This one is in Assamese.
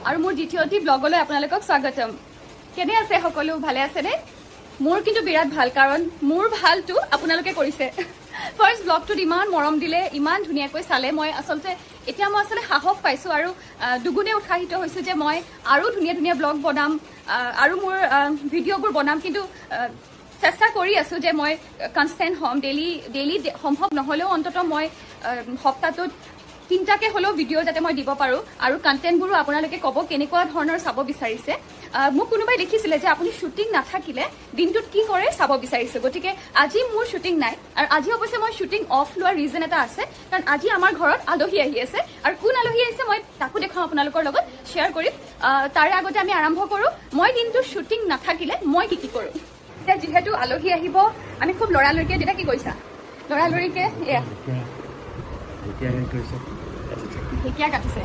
আৰু মোৰ দ্বিতীয়টি ব্লগলৈ আপোনালোকক স্বাগতম। কেনে আছে সকলো? ভালে আছেনে? মোৰ কিন্তু বিৰাট ভাল, কাৰণ মোৰ ভালটো আপোনালোকে কৰিছে। ফাৰ্ষ্ট ব্লগটোত ইমান মৰম দিলে, ইমান ধুনীয়াকৈ চালে। মই আচলতে এতিয়া মই আচলতে সাহস পাইছোঁ আৰু দুগুণে উৎসাহিত হৈছোঁ যে মই আৰু ধুনীয়া ধুনীয়া ব্লগ বনাম আৰু মোৰ ভিডিঅ'বোৰ বনাম। কিন্তু চেষ্টা কৰি আছোঁ যে মই কনষ্টেণ্ট হ'ম। ডেইলি ডেইলি সম্ভৱ নহ'লেও অন্ততঃ মই সপ্তাহটোত তিনিটাকে হ'লেও ভিডিঅ' যাতে মই দিব পাৰোঁ। আৰু কণ্টেণ্টবোৰো আপোনালোকে ক'ব কেনেকুৱা ধৰণৰ চাব বিচাৰিছে। মোক কোনোবাই লিখিছিলে যে আপুনি শ্বুটিং নাথাকিলে দিনটোত কি কৰে চাব বিচাৰিছে। গতিকে আজি মোৰ শ্বুটিং নাই আৰু আজি অৱশ্যে মই শ্বুটিং অফ লোৱাৰ ৰিজন এটা আছে, কাৰণ আজি আমাৰ ঘৰত আলহী আহি আছে। আৰু কোন আলহী আহিছে মই তাকো দেখুৱাম, আপোনালোকৰ লগত শ্বেয়াৰ কৰিম। তাৰে আগতে আমি আৰম্ভ কৰোঁ, মই দিনটো শ্বুটিং নাথাকিলে মই কি কি কৰোঁ। এতিয়া যিহেতু আলহী আহিব, আমি খুব লৰালৰিকে, দেউতা কি কৰিছা? লৰালৰিকে এয়া এতিয়া হেৰি কৰিছে। ঢেকীয়া কাটিছে।